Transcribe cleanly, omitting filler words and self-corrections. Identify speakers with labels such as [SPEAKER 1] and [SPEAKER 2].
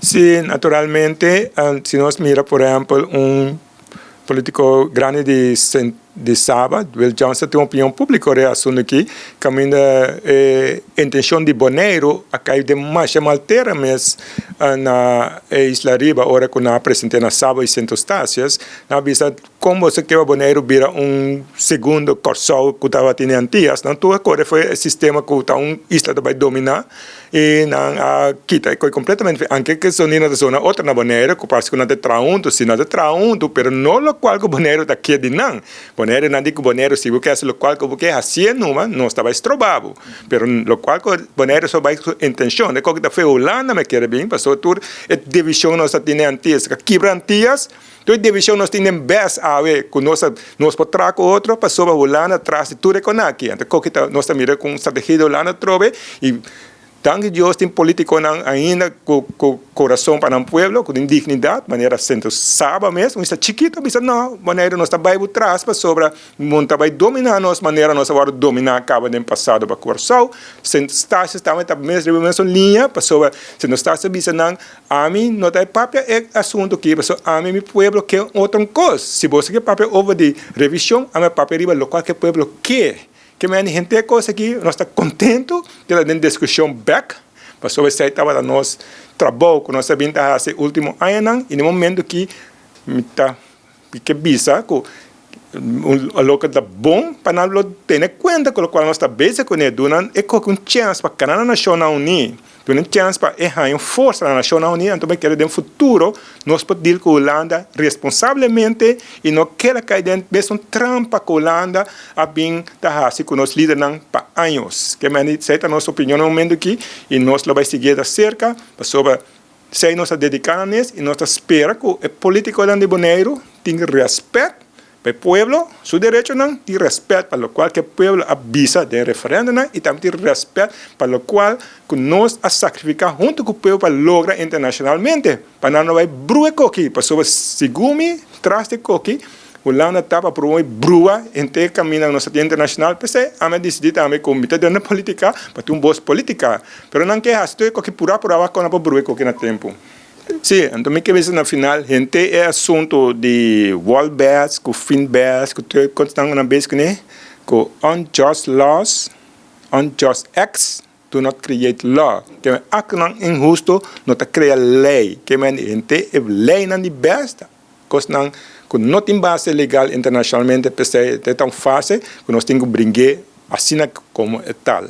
[SPEAKER 1] Sí, naturalmente, si nos mira por ehèmpel un polítiko grandi di di Saba, Will Johnson tin un opinion públiko riba e asuntu aki, kaminda e intenshon di Boneiru a kai den masha mal tera mes na e isla riba ora ku nan a present'é na Saba i Sint Eustatius. Nan a bisa kon boso ke pa Boneiru bira un segundo Kòrsou ku tabatin den Antias. Nan tur a kore for e sistema ku ta un isla ta bai dominá. I nan a kita e koi kompletamente anke ke sonido ta sona otro na Boneiru ku parse ku nan ta traha huntu. Si nan ta traha huntu pero no lokual ku Boneiru ta ke di nan. Boneiru nan di ku Boneiru si bo ke hasi lokual ku bo ke hasié numa nos ta bai stroba bo. Pero lokual ku Boneiru so bai ku su intenshon e koke ta fue Hulanda me kere bin pasobra tur e divishon nos ta tin den Antias ka kibra Antias. Tur e divishon nos tin den bes awe ku nos a nos por traha ku otro pasobra Hulanda tras di tur e konaki. Anto koki ta nos ta mira ku un strategia di Hulanda atrobe i danki Dios tin politikonan ainda ku ku kurason pa nan pueblo ku tin dignidat manera Sento Saba mes un isla chikito bisa no Boneiru nos ta bai bo tras pasobra Mun ta bai dominá nos manera nos a wòrdu dominá kaba den pasado pa Kòrsou. Sint Eustatius tambe ta mes riba e mesun liña, pasobra Sint Eustatius a bisa nan, Ami no ta e papia e asuntu aki, pasobra ami mi pueblo ke un otro kos. Si boso ke papia over di revishon, ami a papia riba lokual ke pueblo ke. Ke mende henter e kos aki, nos ta kontentu ke ta den diskushon bèk, pasobra esei tabata nos trabou ku nos a bin ta hasi e último añanan, i na e momentu aki mi ta Mi ke bisa ku loke ta bon pa nan lo tene kuenta ku lokual nos ta bezig kuné, duna e koki un chèns pa kana na Nashonnan Uní, duna un chèns pa e haña un forsa na Nashonnan Uní, anto mi kere den futuro nos por deal ku Hulanda responsablemente i no keda kai den mesun trampa ku Hulanda a bin ta hasi ku nos lidernan pa años. Ke mende esei ta nos opinion na momento aki i nos lo bai sigui e aserka pasobra Esei nos a dediká na nes i nos ta spera ku e politikonan di Boneiru tin rèspèt pa e pueblo, su derechonan, tin rèspèt pa lokual ku e pueblo a bisa den referèndumnan i tambe tin rèspèt pa lokual ku nos a sakrifiká huntu ku pueblo pa logra internashonalmente pa nan no bai brua e koki pasobra segun mi tras di e koki Hulanda ta pa promove brua henter e kaminda ku nos ta tin internashonal. P'esei ami a disidí tambe ku mi ta den na politika pa tin un bos politika. Pero nan ke hasi tur e koki purá purá wak kona por brua e koki na tempu. Sí, anto mi ke bisa na final henter e asuntu di wolbes ku finbes ku tur e kosnan ku nan bes kuné ku unjust laws, unjust acts do not create law. Ke men aktonan inhusto no ta krea lei. Ke men henter e leinan di bes ta. Kosnan ku no tin base legal internashonalmente, p'esei ta un fase ku nos tin ku bring'é asina komo e tal.